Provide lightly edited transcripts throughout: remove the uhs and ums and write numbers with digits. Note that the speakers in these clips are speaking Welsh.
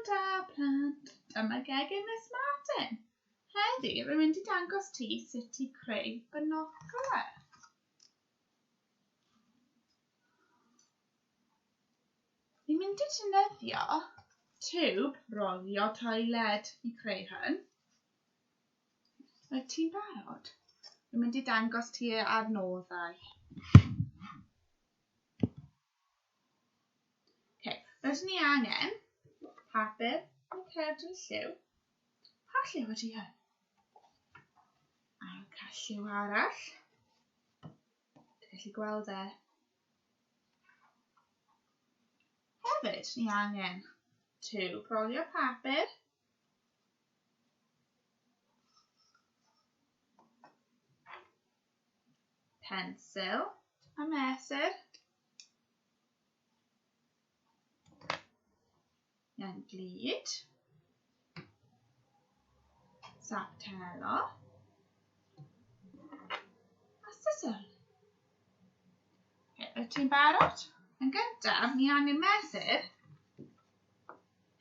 Prynhawn da, plant! Dyma gegin Miss Martin. Heddi, rwy'n mynd i dangos ti sut i creu binocular. Ni'n mynd i defnyddio tiwb rolio toiled i creu hwn. Wyt ti'n barod? Rwy'n mynd i dangos ti y adnoddau. Okay. Rydyn ni angen papur neu cerdyn lliw. Pa lliw ydy hwn? A cael lliw arall. Ti'n gallu gweld e. Hefyd, ni angen tiwb rolio papur. Pensil a mesur. Yan glud. Sap telo. A siswrn. Okay, wyt ti'n barod? Yn gyntaf, ni angen mesur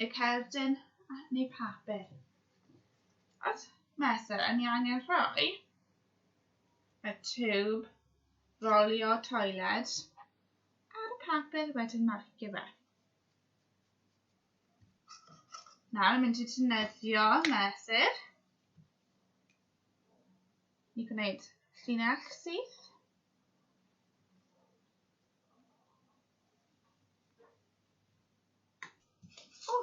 y cerdyn neu papur. Os mesur, a ni angen rhoi y tiwb rolio toiled ar y papur wedyn marcio fe. Nawr yn mynd i defnyddio mesur i gwneud llinell syth. O!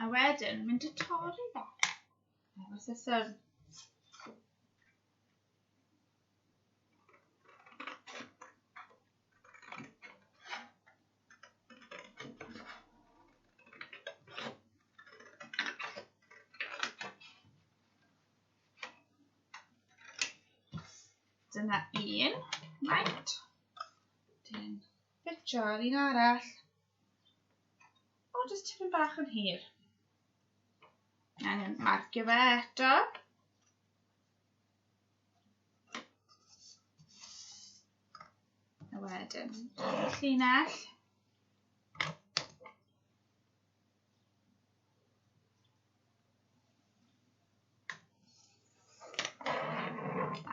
A wedyn mynd i torri fe. Efo siswrn. Dyna un. Right. Dyn ffitio ar un arall. O, jyst tipyn bach yn hir. Angen marcio fe eto. A wedyn, llinell.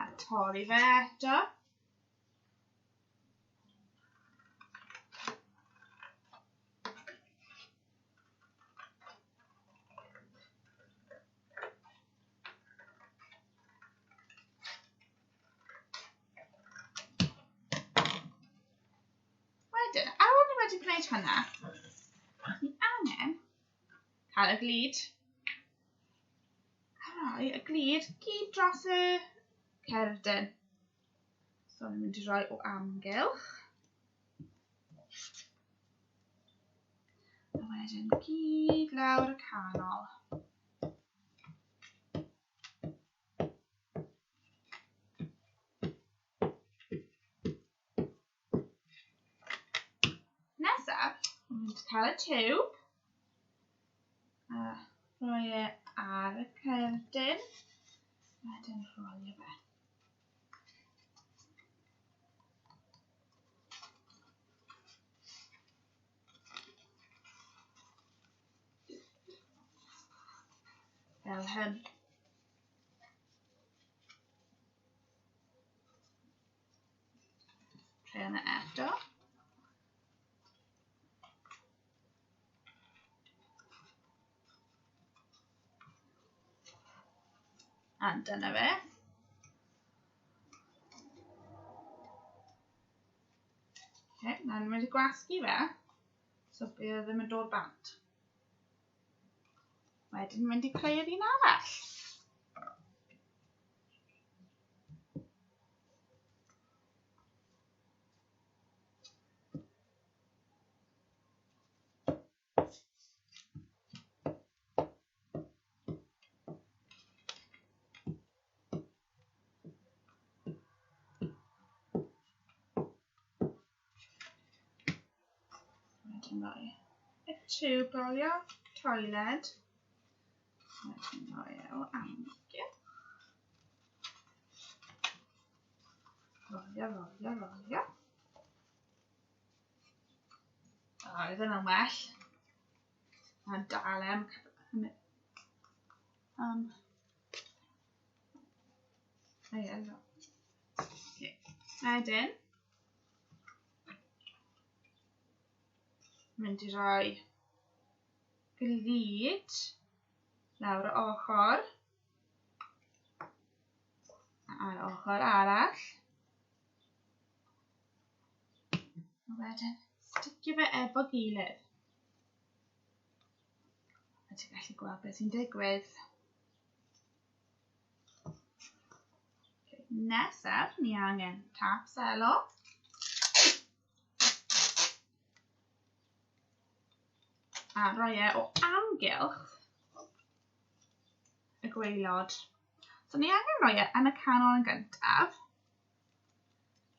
A torri fe eto. Wedyn, ar ôl ni wedi gwneud hwnna, ni angen cael y glud a rhoi y glud gyd dros y cerdyn. So ni'n mynd i roi o amgylch. A wedyn gyd lawr y canol. Nesaf, dwi'n mynd i cael y tiwb a rhoi e ar y cerdyn. Wedyn rhoi fe. Fel hyn. Trio yna eto. A dyna fe. Okay, nawr ni'n mynd i gwasgu fe, so bydd e ddim yn dod bant. Wedyn mynd i creu'r un arall. Wedyn rhoi y tiwb rolio toiled. Wedyn rhoi e o amgylch. Rolio, rolio, rolio. Oedd yna'n well. Mae'n dal em. Okay. Wedyn, mynd i roi glud lawr y ochr a'r ochr arall. A wedyn, sticio fe efo gilydd. A ti'n gallu gweld beth sy'n digwydd. Okay. Nesaf, ni angen tap selo. A rhoi e o amgylch y gwaelod. So ni angen rhoi e yn y canol yn gyntaf.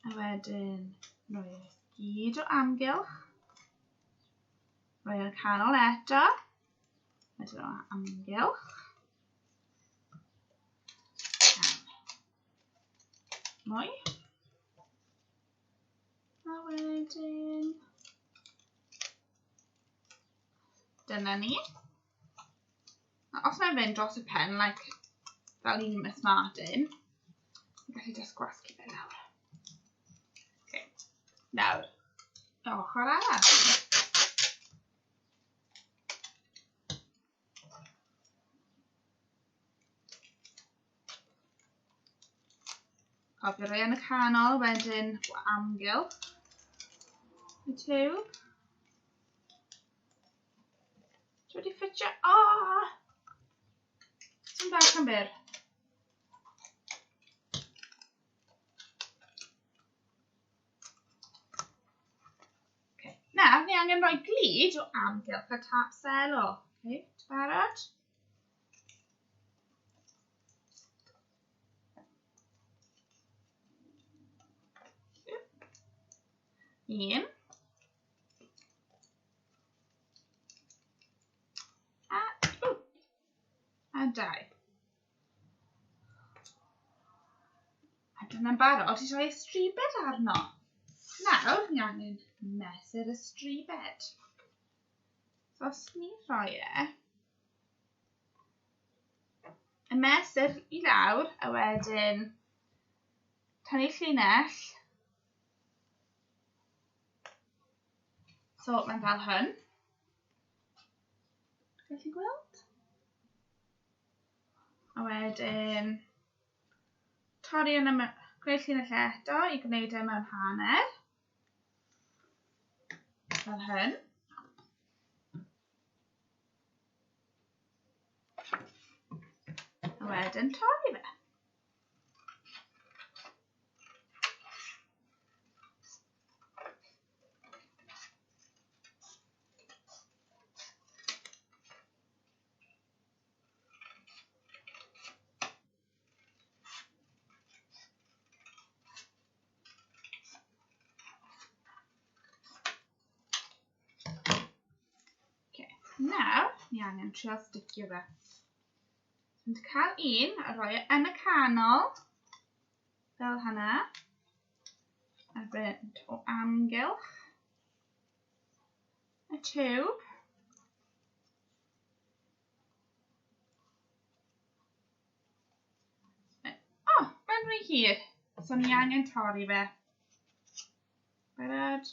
A wedyn rhoi e gyd o amgylch. Rhoi e'n canol eto. Wedyn o amgylch. Mwy. A wedyn... Dyna ni. Os mae'n fynd dros y pen, like, fel un Miss Martin, fi'n gallu just gwasgu fe lawr. Okay. Nawr, y ochr arall. Cofio rhoi yn y canol, wedyn o amgylch y tiwb. Dwi wedi ffitio... Oh! Ti'n bach yn byr. Okay. Nawr, ni angen rhoi glud o amgylch y tap selo. Okay, ti'n barod? Un. A, ww, a dau. A dyna'n barod i rhoi stribed arno. Nawr, ni angen mesur y stribed. So os ni rhoi e, y mesur i lawr, a wedyn tynnu llinell. So mae'n fel hyn. Gallu gweld? A wedyn torri yn y gwneud llinell eto i gwneud e mewn hanner. Fel hyn. A wedyn torri fe. Okay. Nawr, ni angen trio sticio fe. Dwi'n cael un a rhoi e yn y canol, fel hynna, a fynd o amgylch y tiwb. O, oh, mae'n rhy hir. So ni angen torri fe. Barod.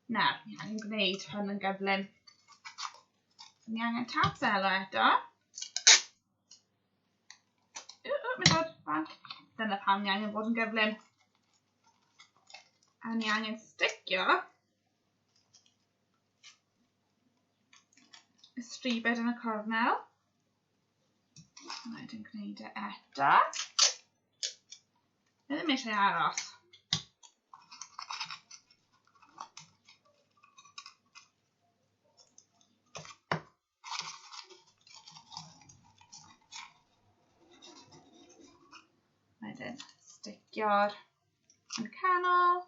Nawr, ni angen gwneud hwn yn gyflym. So ni angen tap selo eto. O, o, mae'n dod bant. Dyna pam ni angen bod yn gyflym. A ni angen sticio y stribed yn y cornel. A wedyn gwneud e eto. Mae ddim eisiau aros. Wedyn sticio'r yn canol,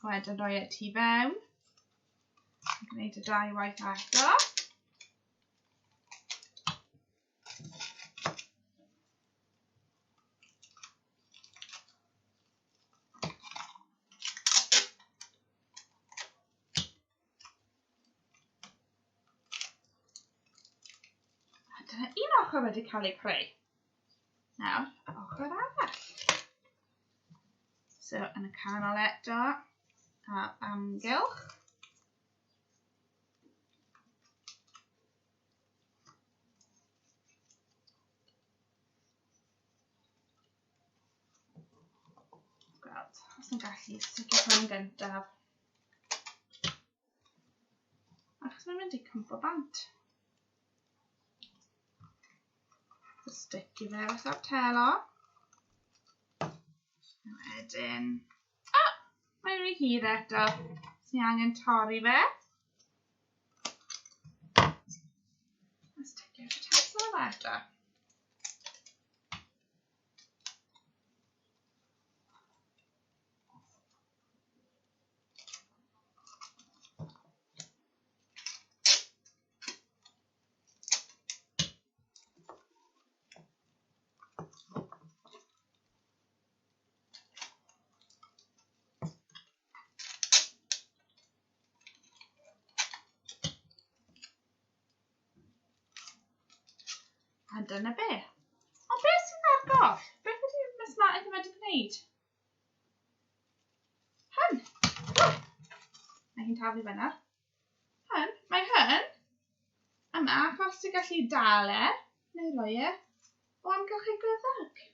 wedyn rhoi e tu fewn. Gwneud y dau waith eto. ochr wedi cael ei creu. Nawr, y ochr arall. So, yn y canol eto, a amgylch. Gweld, os yn gallu sticio hwn gyntaf. Achos mae'n mynd i cwmpo bant. Sticio fe os ar telo. Wedyn... O! Oh, mae'n rhy hir eto. So ni angen torri fe. A sticio fe telo eto. A dyna be. Ond beth sydd ar goll? Beth ydy Miss Martin wedi gwneud? Hyn! Mae hi'n taflu fe nawr. Hyn, mae hyn yma achos ti'n gallu dal e, neu roi e, o amgylch ei gwddg.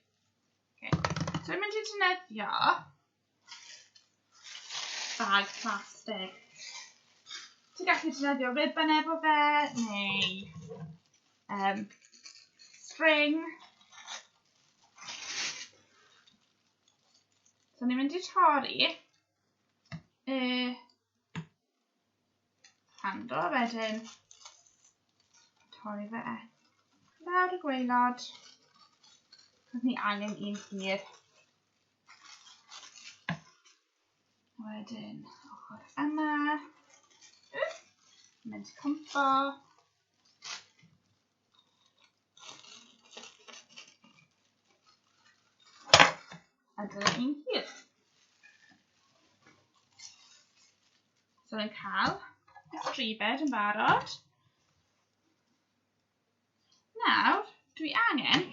Okay. So dwi'n mynd i defnyddio bag plastig. Ti'n gallu defnyddio ribbon efo fe, neu um, string. So ni'n mynd i torri y handle a wedyn torri fe e lawr y gwaelod. Cos ni angen un hir. Wedyn ochr yma. Mynd cwmpo. A dyna un hir. So ni'n cael y stribed yn barod. Nawr, dwi angen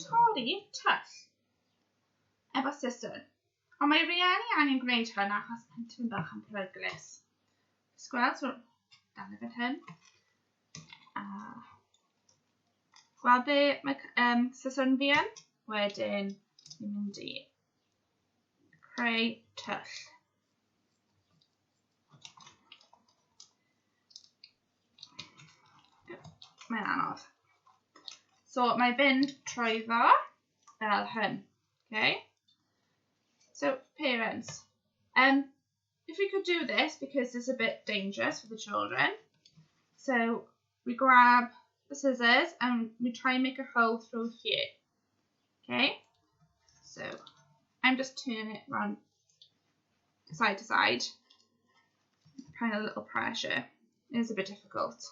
torri twll efo siswrn. Ond mae rieni angen gwneud hwn achos mae'n tipyn bach yn peryglus. Jyst gweld, so, dan y fan hyn. A gweld be mae um, siswrn fi yn. Wedyn, ni'n mynd i creu twll. Mae'n anodd. So, mae fynd trwyddo fel hyn. Okay? So, parents, um, if we could do this, because it's a bit dangerous for the children, so we grab the scissors and we try and make a hole through here. Okay, so I'm just turning it round side to side, applying a little pressure. It is a bit difficult.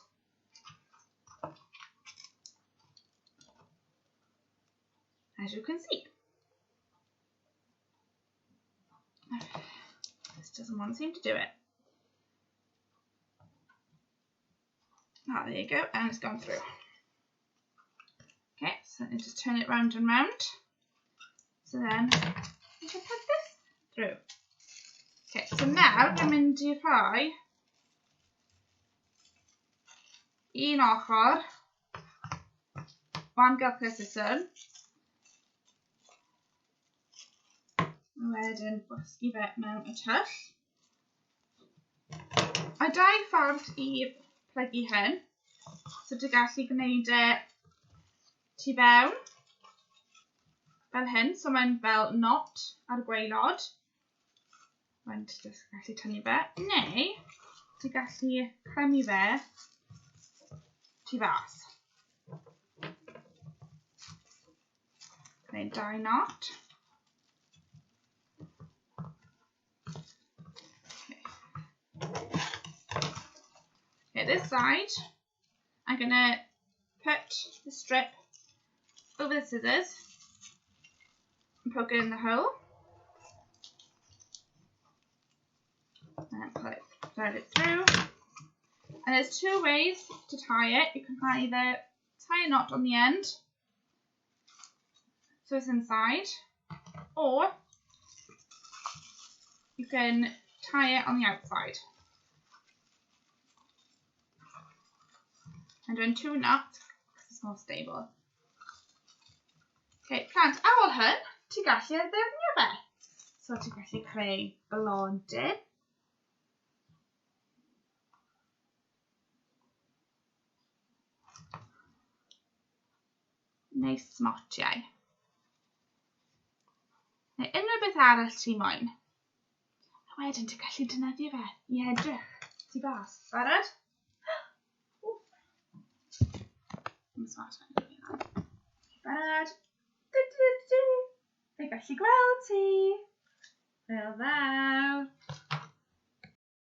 As you can see. This doesn't want to seem to do it. Ah, there you go, and it's gone through. Okay, so let me just turn it round and round. So then, you can put this through. Okay, so now dwi'n mynd i rhoi un ochr o amgylch y siswrn. A wedyn gwasgu fe mewn y twll. Mae dau ffordd i plygu hyn. So ti'n gallu gwneud e tu fewn fel hyn, so mae'n fel knot ar y gwaelod. Mae'n ti jyst gallu tynnu fe. Neu ti'n gallu clymu fe tu fas. Gwneud dau knot. Okay, this side, I'm going to put the strip over the scissors and poke it in the hole. And pull it, thread it through. And there's two ways to tie it. You can either Tie a knot on the end so it's inside, or you can tie it on the outside. I'm doing two knots because it's more stable. Okay, plant, ar ôl hyn, ti'n gallu addurno fe. So ti'n gallu creu blodyn. Neu smotiau. Neu unrhyw beth arall ti moyn. A wedyn ti'n gallu defnyddio fe i edrych tu fas. Barod? Ddim smart fan. Barod? Du, du, du, du. Fe gallu gweld ti. Fel ddaw.